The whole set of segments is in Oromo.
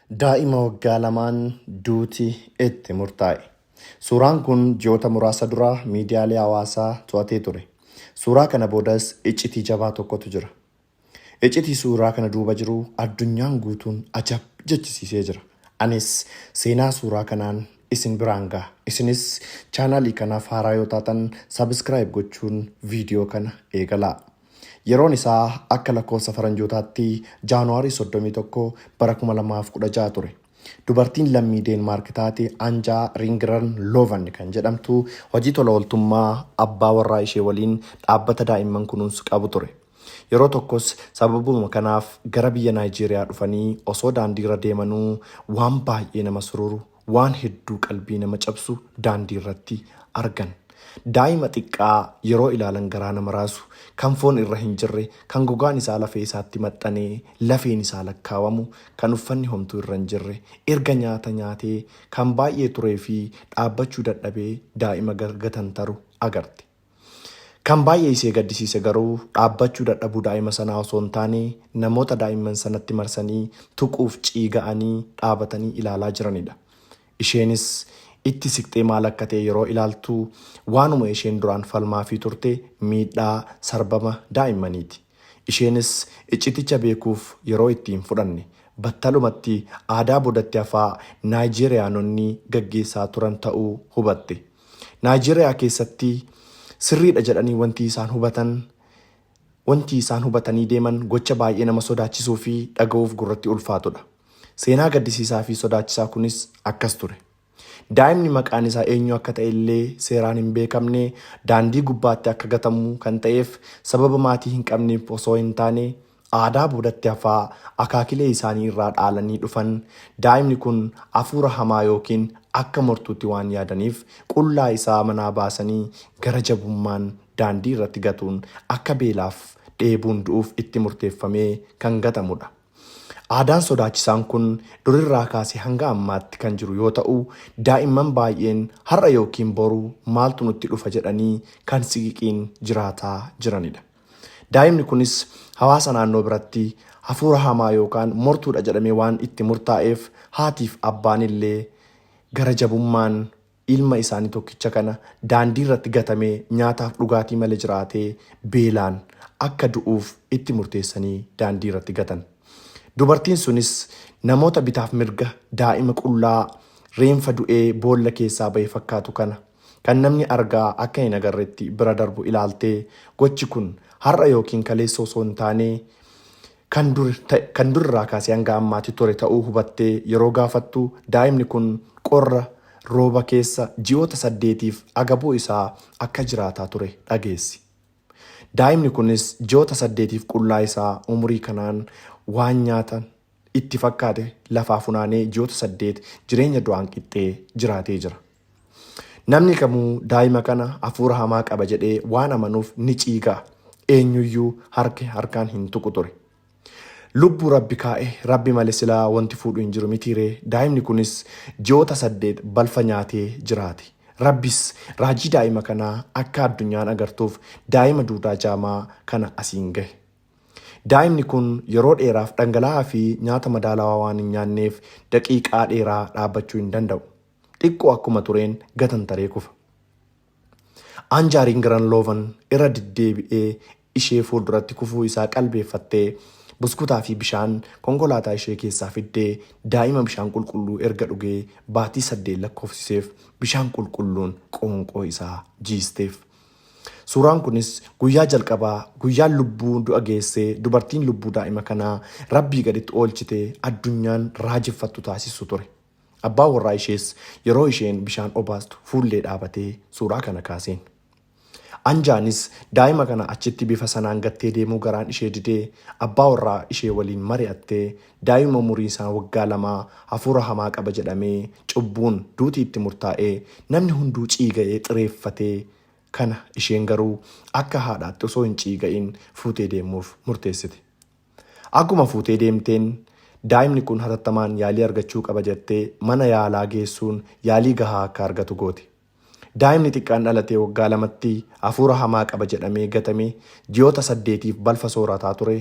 Daa'ima waggaa lamaan duuti itti murtaa'e. Suuraan kun ji'oota muraasa dura miidiyaalee hawaasaa to'atee ture. Suuraa kana boodas iccitii jabaa tokkotu jira. Iccitii suuraa kana duuba jiru addunyaan guutuun ajab jechisiisee jira. Anis seenaa suuraa kanaan isin biraan gaha. Isinis chaanaalii kanaaf haaraa yoo taatan subscribe gochuun viidiyoo kana eegalaa. Yeroon isaa akka lakkoofsa faranjootaatti Jaanuwaarii 31 bara 2016 ture. Dubartiin lammii Deenmaark taate Anjaa Ringran Loovan kan jedhamtu hojii tola ooltummaa abbaa warraa ishee waliin dhaabbata daa'imman kunuunsu qabu ture. Yeroo tokkos sababuma kanaaf gara biyya Naayijeeriyaa dhufanii osoo daandiirra deemanuu waan baay'ee nama sururu, waan hedduu qalbii nama cabsu daandiirratti argan. Daa'ima xiqqaa yeroo ilaalan garaa nama raasu, kan foon irra hin jirre, kan gogaan isaa lafee isaatti maxxanee lafeen isaa lakkaawamu, kan uffanni homtuu irra hin jirre, erga nyaata nyaatee kan baay'ee turee fi dhaabbachuu dadhabee daa'ima gatantaru agarte. Kan baay'ee ishee gaddisiise garuu dhaabbachuu dadhabuu daa'ima sanaa osoo hin taane namoota daa'imman sanatti marsanii tuquuf ciiga'anii dhaabatanii ilaalaa jiranidha. Isheenis itti siqxee maal akka ta'e yeroo ilaaltu waanuma isheen duraan falmaafii turte miidhaa sarbama daa'immaniiti. Isheenis icciticha beekuuf yeroo itti hin fudhanne. Battalumatti aadaa boodatti hafaa Naayijeeriyaanonni gaggeessaa turan ta'uu hubatte. Naayijeeriyaa keessatti sirriidha jedhanii wanti isaan hubatan wanti isaan hubatanii deeman gocha baay'ee nama sodaachisuu fi dhaga'uuf gurratti ulfaatudha. Seenaa gaddisiisaa fi sodaachisaa kunis akkas ture. Daa'imni maqaan isaa eenyu akka ta'e illee seeraan hin beekamne daandii gubbaatti akka gatamu kan ta'eef sababa maatii hin qabneef osoo hin taane aadaa boodatti hafaa akaakilee isaanii irraa dhaalanii dhufan daa'imni kun hafuura hamaa yookiin akka mortuutti waan yaadaniif qullaa isaa manaa baasanii gara jabummaan daandii irratti gatuun akka beelaaf dheebuun du'uuf itti murteeffamee kan gatamudha. Aadaan sodaachisaan kun durirraa kaasee hanga ammaatti kan jiru yoo ta'u, daa'imman baay'een har'a yookiin boru maaltu nutti dhufa jedhanii kan siqiqiin jiraataa jiranidha. Daa'imni kunis hawaasa naannoo biratti hafuura hamaa yookaan mortuudha jedhamee waan itti murtaa'eef haatiif abbaan illee gara jabummaan ilma isaanii tokkicha kana daandii irratti gatamee nyaataaf dhugaatii malee jiraatee beelaan akka du'uuf itti murteessanii daandii irratti gatan. Dubartiin sunis namoota bitaaf mirga daa'ima qullaa reenfa du'ee boolla keessaa bahe fakkaatu kana kan namni argaa akka hin agarretti bira darbu ilaaltee gochi kun har'a yookiin kaleessa osoo hin taane kan dur kan durirraa kaasee hanga ammaatti ture ta'uu hubattee yeroo gaafattu daa'imni kun qorra rooba keessa ji'oota saddeetiif agabuu isaa akka jiraataa ture dhageessi. Daa'imni kunis ji'oota saddeetiif qullaa isaa umurii kanaan waan nyaata itti fakkaate lafaa funaanee ji'oota 8 jireenya du'aan qixxee jiraatee jira. Namni kamuu daa'ima kana hafuura hamaa qaba jedhee waan amanuuf ni ciiga'a. Eenyuyyuu harka harkaan hin tuqu ture. Lubbuu Rabbi kaa'e Rabbi malee silaa wanti fuudhu hin jiru mitiiree daa'imni kunis ji'oota 8 balfa nyaatee jiraate. Rabbis raajii daa'ima kanaa akka addunyaan agartuuf daa'ima duudaa jaamaa kana asiin gahe. Daa'imni kun yeroo dheeraaf dhangala'aa fi nyaata madaalawaa waan hin nyaanneef daqiiqaa dheeraa dhaabbachuu hin danda'u. Xiqqoo akkuma tureen gatantaree kufa. Anjaa Ringranlovan irra deddeebi'ee ishee fuulduratti kufuu isaa qalbeeffattee buskutaa fi bishaan konkolaataa ishee keessaa fiddee daa'ima bishaan qulqulluu erga dhugee baatii 8 lakkoofsiseef bishaan qulqulluun qoonqoo isaa jiisteef. Suuraan kunis guyyaa jalqabaa guyyaan lubbuu du'a geessee dubartiin lubbuu daa'ima kanaa Rabbii gaditti oolchite addunyaan raajeffattu taasisu ture. Abbaan warraa ishees yeroo isheen bishaan obaastu fuullee dhaabatee suuraa kana kaaseen. Anjaanis daa'ima kana achitti bifa sanaan gattee deemuu garaan ishee didee abbaa warraa ishee waliin mari'attee daa'ima umuriin isaa waggaa lamaa hafuura hamaa qaba jedhamee cubbuun duuti itti murtaa'ee namni hunduu ciiga'ee xireeffatee kana isheen garuu akka haadhaatti osoo hin ciiga'in fuutee deemuuf murteessite. Akkuma fuutee deemteen daa'imni kun hatattamaan yaalii argachuu qaba jettee mana yaalaa geessuun yaalii gahaa akka argatu goote. Daa'imni xiqqaan dhalatee waggaa 2tti hafuura hamaa qaba jedhamee gatamee ji'oota 8f balfa soorataa ture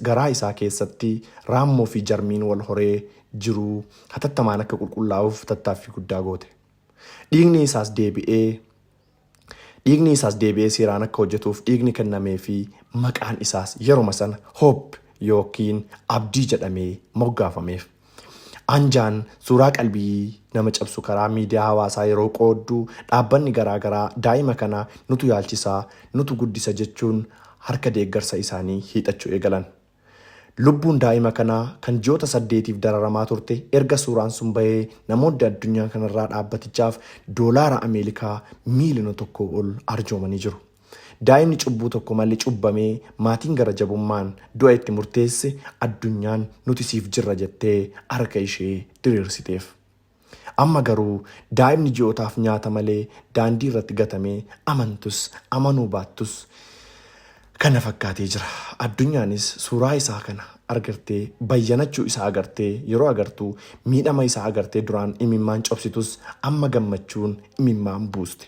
garaa isaa keessatti raammoo fi jarmiin wal horee jiruu hatattamaan akka qulqullaa'uuf tattaaffii guddaa goote. Dhiigni isaas deebi'ee Dhiigni isaas deebi'ee seeraan akka hojjetuuf dhiigni kennameefii maqaan isaas yeruma sana Hope ykn Abdii jedhamee moggaafameef. Anjaan suuraa qalbii nama cabsu karaa miidiyaa hawaasaa yeroo qooddu dhaabbanni garaa garaa daa'ima kana nutu yaalchisa, nutu guddisa jechuun harka deeggarsa isaanii hiixachuu eegalan. Lubbuun daa'ima kanaa kan ji'oota 8f dararamaa turte erga suuraan sun bahee namoonni addunyaa kanarraa dhaabbatichaaf doolaara Ameerikaa miiliyoona tokkoo ol arjoomanii jiru. Daa'imni cubbuu tokko malee cubbamee maatiin gara jabummaan du'a itti murteesse addunyaan nuti siif jirra jettee harka ishee diriirsiteef. Amma garuu daa'imni ji'ootaaf nyaata malee daandii irratti gatamee amantus amanuu baattus kana fakkaatee jira. Addunyaanis suuraa isaa kana argartee bayyanachuu isaa agartee yeroo agartu miidhama isaa agartee duraan imimmaan cobsitus amma gammachuun imimmaan buuste.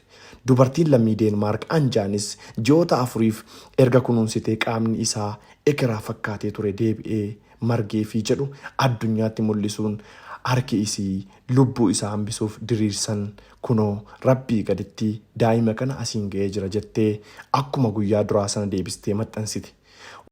Dubartiin lammii Deenmaark Anjaanis ji'oota 4f erga kunuunsitee qaamni isaa ekeraa fakkaatee ture deebi'ee margeefii jedhu addunyaatti mul'isuun harki isii lubbuu isaa hambisuuf diriirsan kunoo Rabbii gaditti daa'ima kana asiin ga'ee jira jettee akkuma guyyaa duraa sana deebistee maxxansite.